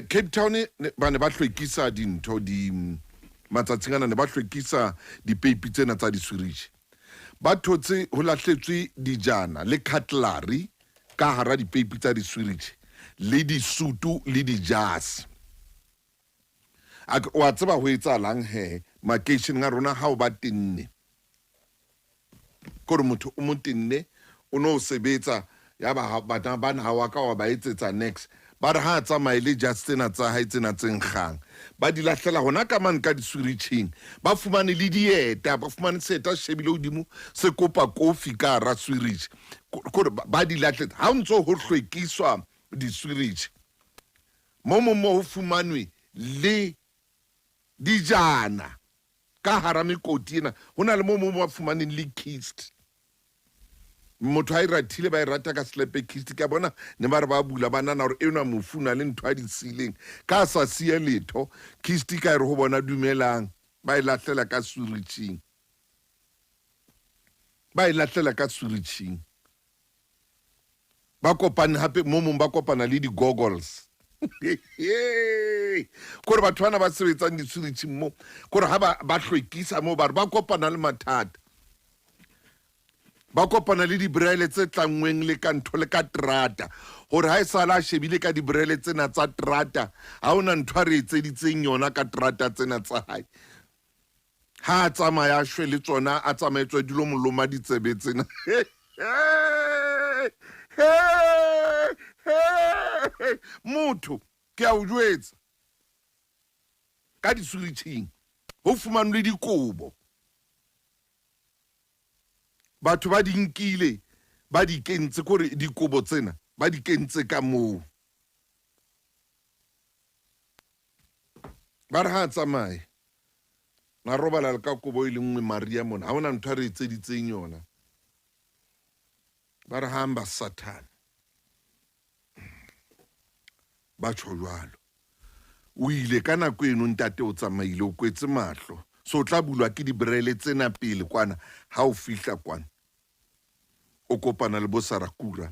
Cape Town ba ne ba hlwekisa dintho di matsatsing ana ne ba hlwekisa dipeipi tsena tsa diswiriji. Ba thotse ho lahletswe dijana le cutlery ka hara dipeipi tsa diswiriji le disutu le dijase. Wa tseba ho etsahalang he makeisheneng a rona ha o ba tenne. Kore motho o mo tenne o no sebetsa ya ba bana bana ha wa ka wa ba etsetsa nex ba re ha a tsamaye le just tsena tsa hae tsena tse nkgang ba di lahlela hona ka mane ka diswiritjhing ba fumane le dieta ba fumane seeta se shebile hodimo se kopa kofi ka hara swiritjhi kore ba di lahletse ha o ntso ho hlwekiswa diswiritjhi mo mong mo ho fumanwe le dijana Ka hara mekoti ena ho na le mo mo ba fumaneng le kist. Motho a e rathile ba e rata ka selepe kist. Ke a bona ne ba re ba bula ba nana hore enwa mofu na le ntho a di siileng. Ka a sa siya letho, kist ka e re ho bona dumelang. Ba e lahlela ka swiritjhing. Ba e lahlela ka swiritjhing. Ba kopane hape mo mong ba kopana le di-goggles. Kore batho bana ba sebetsang diswiritjhing mo, kore ha ba ba hlwekisa mo ba re ba kopana le mathata. Ba kopana le dibrele tse tlanngweng le ka ntho le ka terata. Hore ha e sala a shebile ka dibrele tsena tsa terata, ha hona ntho a re etseditseng yona ka terata tsena tsa hae. Ha a tsamaya a shwe le tsona, a tsamaye tswa di lo mo loma ditsebe tsena. Motho, ke a o jwetsa, ka disuritjhing ho fumanwe le dikobo. Batho ba di nkile ba di kentse, kore dikobo tsena ba di kentse ka moo. Ba re ha a tsamaye. Na robala le ka kobo e le nngwe Maria mona. Ha hona ntho a re etseditseng yona. Ba re hamba Sathane. Ba tjho jwalo. O ile ka nako eno ntate o tsamaile o kwetse mahlo. So o tla bulwa ke dibrele tsena pele kwana ha o fihla kwana. O kopana le bo Sarakura.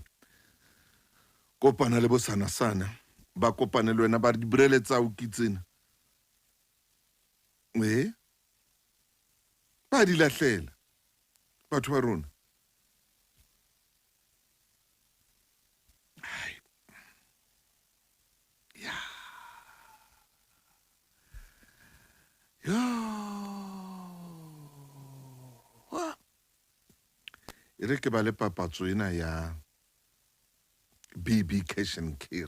Kopana le bo Sanasana. Ba kopane le wena ba re dibrele tsa o ke tsena. Ee, ba di lahlela batho ba rona. Hai. Ya. Ya. E re ke ba le papatso ena ya BB Cash and Carry.